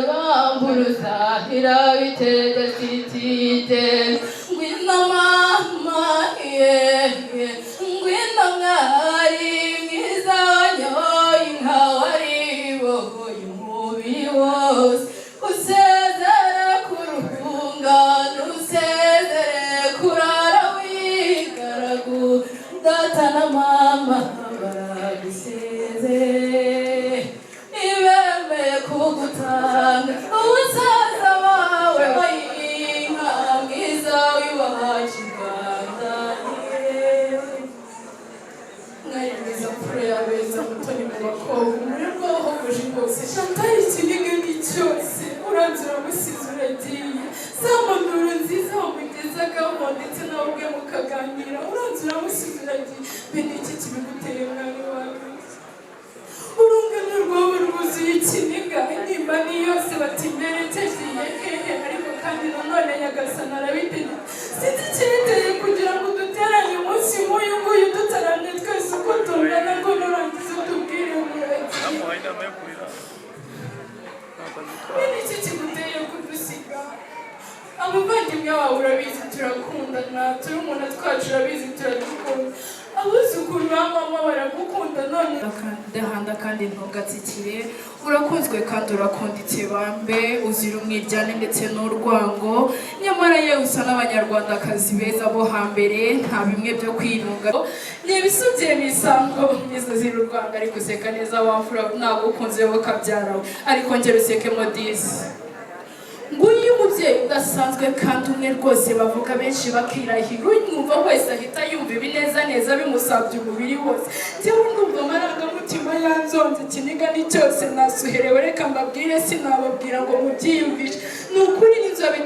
Zitarubamburuza irabitegetse iti: "Genda, ngwino mama, ye ngwino mwari mwiza, wanyoye inka, waribohoye umubiri wose, usezere ku rungano, usezere kurara wigaragu. Data na mama baragusezeye, ibemeye kugutanga umusaza wawe, inka mwiza w'iwacu i Rwanda." Mwari mwiza, mfura y'abeza, mutoni mu bakobwa, umurerwa wahogoje rwose Chantal, ikiniga ni cyose. Uranze uramusize uragiye, za mpanuro nziza wamugezagaho ndetse nawe ubwe mukaganira, uranze uramusize uragiye. Mbe ni iki kibiguteye, mwari wawe? Urungano rwawe rwuzuye ikiniga, intimba ni yose, bati: "Mberekeje hehe?" Ariko kandi nanone Nyagasani arabitegeka. Sinzi ikibiteye kugira ngo uduteranye umunsi nk'uyu nguyu, dutaramye twese uko tungana, ngo nurangiza utubwire ngo uragiye. Namuhaye inama yo kurira. Ni iki kiguteye kudusiga? Abavandimwe bawe urabizi turakundana, turumuna twacu urabizi turadukunda, abuzukuru ba mama baragukunda. None Udahanda kandi ntugatsikire, urakunzwe kandi urakunditse bambe, uzira umwiryane ndetse n'urwango. Nyamara yewe usa n'Abanyarwandakazi beza bo hambere, nta bimwe byo kwirunga, ni ibisubye misango mwiza, uzira urwango ariko useka neza. Wamfura, nagukunze wowe kabyarawe, ariko ngera usekemo disi. Nguyu umubyeyi udasanzwe kandi umwe rwose bavuga benshi bakirahira, unyumva wese ahita yumva ibineza neza bimusabye umubiri wose. Njyewe ndumva amarangamutima yanzonze, ikiniga ni cyose, nasuherewe. Reka mbabwire, sinababwira ngo mubyiyumvishe, ni ukuri n'inzobe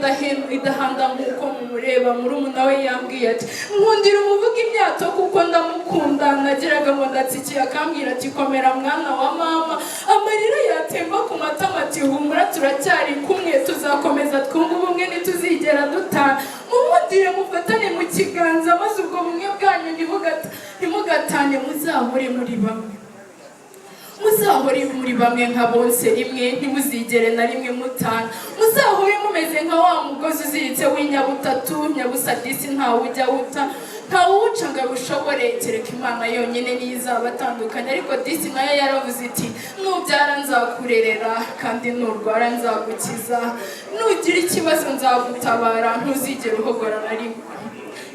idahanda nk'uko mumureba. Murumuna we yambwiye ati: "Nkundira umuvuga imyato kuko ndamukunda." Nagiraga ngo ndatsikiye, akambwira ati: "Komera mwana wa mama." Amarira yatemba ku matama, ati: "Humura, turacyari kumwe, tuzakomeza twunge ubumwe, ntituzigera dutana." Mumundire mufatane mu kiganza, maze ubwo bumwe bwanyu ntimugatane, muzahore muri bamwe, muzahore muri bamwe nka bonse rimwe, ntimuzigere na rimwe mutana. Muzahore mumeze nka wa mugozi uziritse w'inyabutatu. Nyabusadisi ntawe ujya wuta, ntawuwuca ngo awushobore, kereka Imana yonyine niyo izabatandukanya. Ariko disi nayo yaravuze iti: "Nubyara nzakurerera, kandi nurwara nzagukiza, nugira ikibazo nzagutabara, ntuzigere uhogora na rimwe."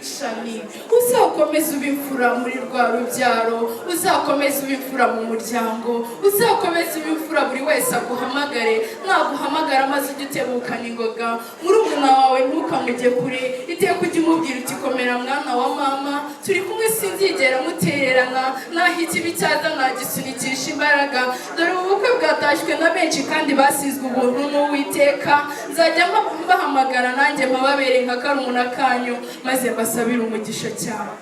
Shani, uzakomeze ube imfura muri rwa rubyaro, uzakomeze ube imfura mu muryango, uzakomeze ube imfura, buri wese aguhamagare, naguhamagara maze ujye utebukana ingoga. Murumuna wawe ntukamujye kure, iteka ujye umubwira uti: "Komera mwana wa mama, turi kumwe, sinzigera mutererana, naho ikibi cyaza nagisunikisha imbaraga." Dore ubu bukwe bwatashywe na benshi kandi basizwe ubuntu n'Uwiteka. Nzajya mbahamagara nanjye mpababere nka karumuna kanyu, maze mbasabire umugisha cyane.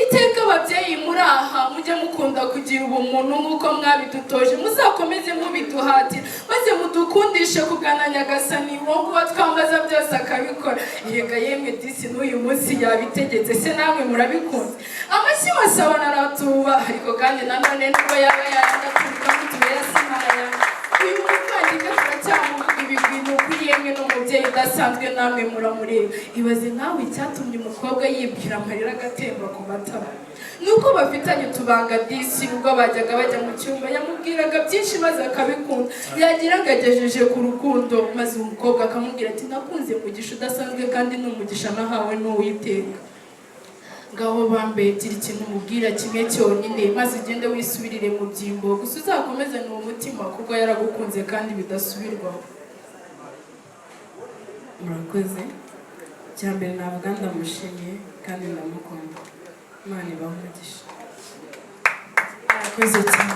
Iteka ababyeyi muri aha mujye mukunda kugira ubumuntu nk'uko mwabidutoje, muzakomeze mubiduhatira, maze mudukundishe kugana Nyagasani, uwo nguwo twambaza byose akabikora. Erega yemwe disi n'uyu munsi yabitegetse, se namwe murabikunze? Amashyi masabana aratuba. Ariko kandi nanone nubwo yaba yarandaturuka mutubera sinaya, uyu muvandimwe turacyamuvuga ibigwi. Ni ukuri yemwe n'umubyeyi udasanzwe, namwe muramureba. Ibaze nawe icyatumye umukobwa yibwira amarira agatemba ku matama, nuko bafitanye utubanga disi. Ubwo bajyaga bajya mu cyumba yamubwiraga byinshi maze akabikunda, yagira ngo agejeje ku rukundo, maze umukobwa akamubwira ati: "Nakunze umugisha udasanzwe kandi ni umugisha nahawe n'Uwiteka." Ngaho bambe, gira ikintu umubwira kimwe cyonyine, maze ugende wisubirire mu byimbo. Gusa uzakomezane uwo mutima kuko yaragukunze kandi bidasubirwaho. Murakoze. Icya mbere navuga, ndamushimiye kandi ndamukunda. Imana ibahe umugisha. Murakoze cyane.